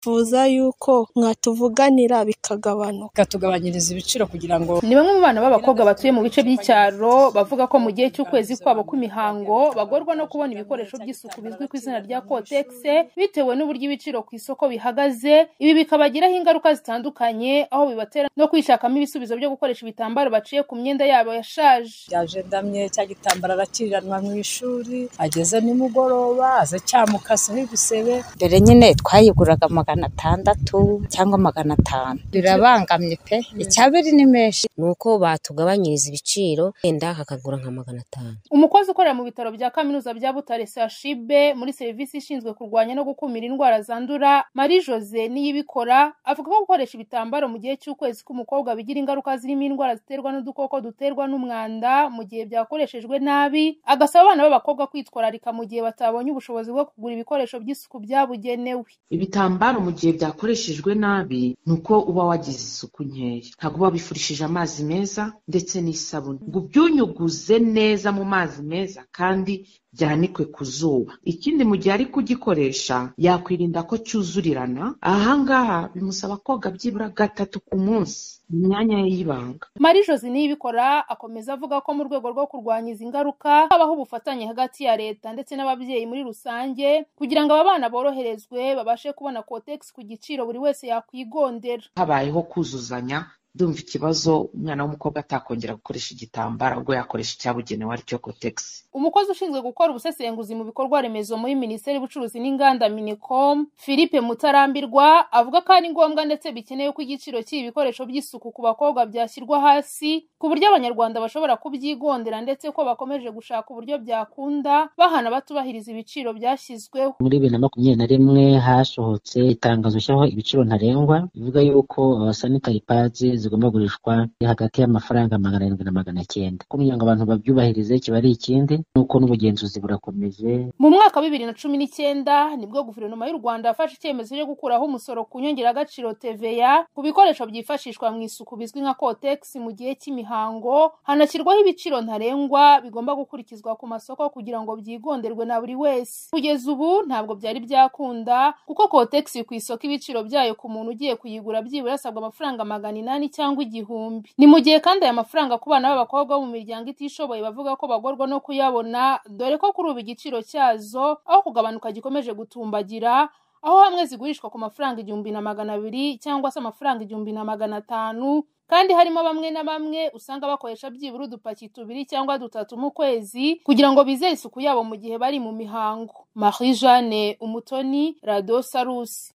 Twifuza yuko mwatuvuganira bikagabanuka. Bikatugabanyiriza ibiciro kugira ngo. Ni bamwe mu bana b'abakobwa batuye mu bice by'icyaro bavuga ko mu gihe cy'ukwezi kwabo kw'imihango bagorwa no kubona ibikoresho by'isuku bizwi ku izina rya Kotex, bitewe n'uburyo ibiciro ku isoko bihagaze. Ibi bikabagiraho ingaruka zitandukanye, aho bibatera no kwishakamo ibisubizo byo gukoresha ibitambaro baciye ku myenda yabo yashaje. Yaje ndamye cya gitambaro arakiriranwa mu ishuri, ageze nimugoroba aze cyamukaseho ibisebe. Dore nyine twayiguraga 600 cyangwa 500. Birabangamye pe, icyabiri ni menshi. Nuko batugabanyiriza ibiciro wenda hakagura nka 500. Umukozi ukorera mu bitaro bya kaminuza bya Butare CHUB muri serivisi ishinzwe kurwanya no gukumira indwara zandura, Marie Jose Niyibikora, avuga ko gukoresha ibitambaro mu gihe cy'ukwezi k'umukobwa bigira ingaruka zirimo indwara ziterwa n'udukoko duterwa n'umwanda mu gihe byakoreshejwe nabi, agasaba abana b'abakobwa kwitwararika mu gihe batabonye ubushobozi bwo kugura ibikoresho by'isuku byabugenewe. Ibitambaro mu gihe byakoreshejwe nabi nuko uba wagize isuku nkeya, ntabwo uba wabifurishije amazi meza ndetse n'isabune ngo ubyunyuguze neza mu mazi meza kandi byanikwe ku zuba. Ikindi, mu gihe ari kugikoresha yakwirinda ko cyuzurirana. Ahangaha bimusaba koga byibura 3 ku munsi mu myanya ye y'ibanga. Marie Jose Niyibikora akomeza avuga ko mu rwego rwo kurwanya izi ngaruka habaho ubufatanye hagati ya leta ndetse n'ababyeyi muri rusange, kugira ngo aba bana boroherezwe babashe kubona Kotex ku giciro buri wese yakwigondera. Habayeho kuzuzanya, ndumva ikibazo umwana w'umukobwa atakongera gukoresha igitambaro, ahubwo yakoresha icyabugenewe aricyo Kotex. Umukozi ushinzwe gukora ubusesenguzi mu bikorwa remezo muri Minisiteri y'Ubucuruzi n'Inganda Minicom, Philippe Mutarambirwa, avuga ko ari ngombwa ndetse bikenewe ko igiciro cy'ibi bikoresho by'isuku ku bakobwa byashyirwa hasi ku buryo Abanyarwanda bashobora kubyigondera, ndetse ko bakomeje gushaka uburyo byakunda bahana batubahiriza ibiciro byashyizweho. Muri 2021 hasohotse itangazo rishyiraho ibiciro ntarengwa, bivuga yuko sanitary pads zigomba kugurishwa hagati y'amafaranga 700 na 900. Kugira ngo abantu babyubahirize kiba ari ikindi, nuko n'ubugenzuzi burakomeje. Mu mwaka wa 2019 nibwo guverinoma y'u Rwanda yafashe icyemezo cyo gukuraho umusoro ku nyongeragaciro TVA ku bikoresho byifashishwa mu isuku bizwi nka Kotex mu gihe cy'imihango, hanashyirwaho ibiciro ntarengwa bigomba gukurikizwa ku masoko kugira ngo byigonderwe na buri wese. Kugeza ubu ntabwo byari byakunda, kuko Kotex ku isoko ibiciro byayo ku muntu ugiye kuyigura byibura asabwa amafaranga 800 cyangwa 1000. Ni mu gihe kandi aya mafaranga ku bana b'abakobwa bo mu miryango itishoboye bavuga ko bagorwa no kuyabona, dore ko kuri ubu igiciro cyazo aho kugabanuka gikomeje gutumbagira, aho hamwe zigurishwa ku mafaranga 1200 cyangwa se amafaranga 1500, kandi harimo bamwe na bamwe usanga bakoresha byibura udupaki 2 cyangwa 3 mu kwezi kugira ngo bizere isuku yabo mu gihe bari mu mihango. Marie Jeanne Umutoni, Radio Salus.